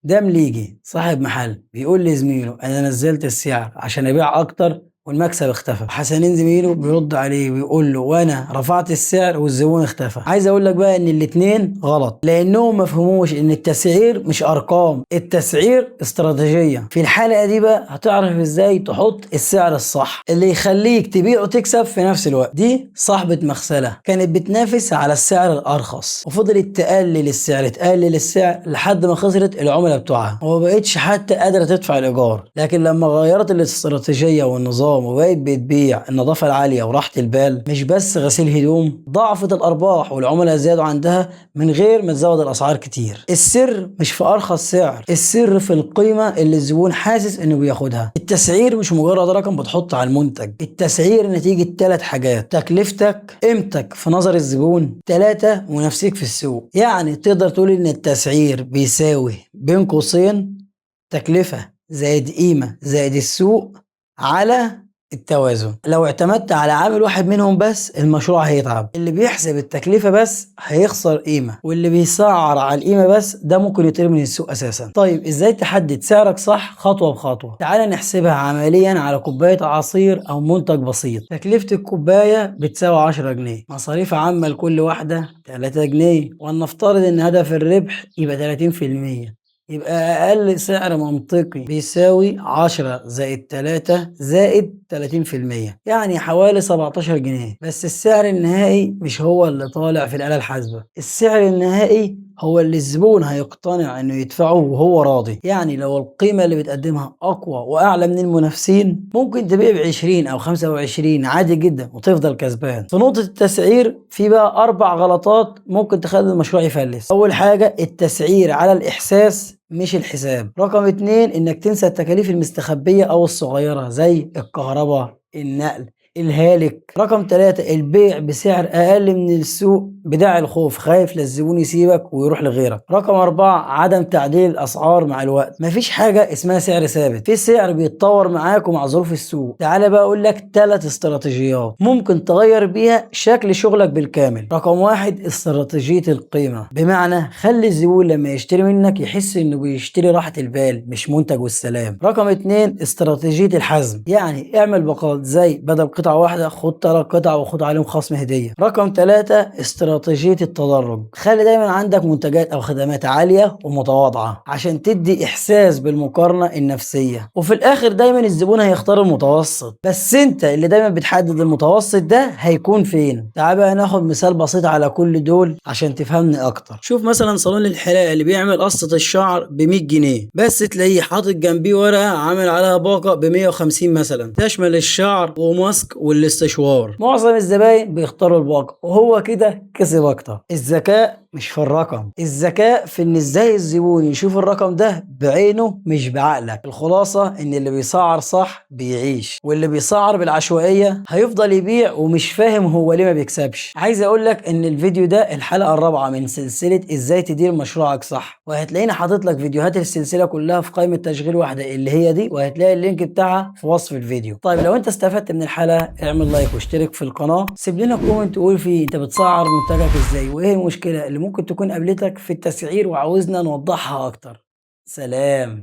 ده مليجي صاحب محل بيقول لزميله انا نزلت السعر عشان ابيع اكتر والمكسب اختفى. حسنين زميله بيرد عليه ويقول له وانا رفعت السعر والزبون اختفى. عايز اقول لك بقى ان الاتنين غلط، لانهم ما فهموش ان التسعير مش ارقام، التسعير استراتيجية. في الحلقة دي بقى هتعرف ازاي تحط السعر الصح اللي يخليك تبيع وتكسب في نفس الوقت. دي صاحبة مغسلة كانت بتنافس على السعر الارخص وفضلت تقلل السعر تقلل السعر لحد ما خسرت العملاء بتوعها وما بقتش حتى قادرة تدفع الايجار. لكن لما غيرت الاستراتيجية والنظام وبقت بتبيع النظافة العالية وراحة البال، مش بس غسيل هدوم، ضعفت الأرباح والعملاء زادوا عندها من غير ما تزود الأسعار كتير. السر مش في أرخص سعر، السر في القيمة اللي الزبون حاسس إنه بياخدها. التسعير مش مجرد رقم بتحطه على المنتج، التسعير نتيجة 3 حاجات: تكلفتك، قيمتك في نظر الزبون، 3 منافسيك في السوق. يعني تقدر تقول إن التسعير بيساوي بين قوسين تكلفة زائد قيمة زائد السوق على التوازن. لو اعتمدت على عامل واحد منهم بس المشروع هيتعب. اللي بيحسب التكلفة بس هيخسر قيمة، واللي بيسعر على القيمة بس ده ممكن يطير من السوق اساسا. طيب ازاي تحدد سعرك صح خطوة بخطوة؟ تعال نحسبها عمليا على كوباية عصير او منتج بسيط. تكلفة الكوباية بتساوي 10 جنيه، مصاريف عامة لكل واحدة 3 جنيه، ولنفترض ان هدف الربح يبقى 30%، يبقى أقل سعر منطقي بيساوي 10 زائد 3 زائد 30%، يعني حوالي 17 جنيه. بس السعر النهائي مش هو اللي طالع في الآلة الحاسبة، السعر النهائي هو اللي الزبون هيقتنع انه يدفعه وهو راضي. يعني لو القيمة اللي بتقدمها اقوى واعلى من المنافسين ممكن تبيع ب20 او 25 عادي جدا وتفضل كسبان. في نقطة التسعير في بقى 4 غلطات ممكن تخلي المشروع يفلس. اول حاجة التسعير على الاحساس مش الحساب. رقم 2 انك تنسى التكاليف المستخبية او الصغيرة زي الكهرباء، النقل، الهالك. رقم 3 البيع بسعر اقل من السوق بداعي الخوف، خايف للزبون يسيبك ويروح لغيرك. رقم 4 عدم تعديل الاسعار مع الوقت. مفيش حاجة اسمها سعر ثابت، في سعر بيتطور معاك ومع ظروف السوق. تعالى بقى اقول لك 3 استراتيجيات ممكن تغير بيها شكل شغلك بالكامل. رقم 1 استراتيجية القيمة، بمعنى خلي الزبون لما يشتري منك يحس انه بيشتري راحة البال مش منتج والسلام. رقم 2 استراتيجية الحزم، يعني اعمل باقات زي بدل قطعة واحدة خد 3 قطع وخد عليهم خصم هدية. رقم 3 استراتيجية التدرج، خلي دايما عندك منتجات او خدمات عالية ومتواضعة عشان تدي احساس بالمقارنة النفسية. وفي الاخر دايما الزبون هيختار المتوسط، بس انت اللي دايما بتحدد المتوسط ده هيكون فين. تعال بقى ناخد مثال بسيط على كل دول عشان تفهمني اكتر. شوف مثلا صالون الحلاقة اللي بيعمل قصة الشعر ب100 جنيه، بس تلاقيه حاطط جنبيه ورقة عامل عليها باقة ب150 مثلا تشمل الشعر وماسك والاستشوار. معظم الزباين بيختاروا الباقة وهو كده كسب اكتر. الذكاء مش في الرقم، الذكاء في ان ازاي الزبون يشوف الرقم ده بعينه مش بعقلك. الخلاصة ان اللي بيسعر صح بيعيش، واللي بيسعر بالعشوائية هيفضل يبيع ومش فاهم هو ليه ما بيكسبش. عايز اقول لك ان الفيديو ده الحلقة الرابعة من سلسلة ازاي تدير مشروعك صح، وهتلاقيني حاطط لك فيديوهات السلسلة كلها في قائمة تشغيل واحدة اللي هي دي، وهتلاقي ال link بتاعها في وصف الفيديو. طيب لو انت استفدت من الحلقة اعمل like واشترك في القناة، سيب لنا comment تقول فيه انت بتسعر منتجك ازاي وايه المشكلة اللي ممكن تكون قابلتك في التسعير وعاوزنا نوضحها اكتر. سلام.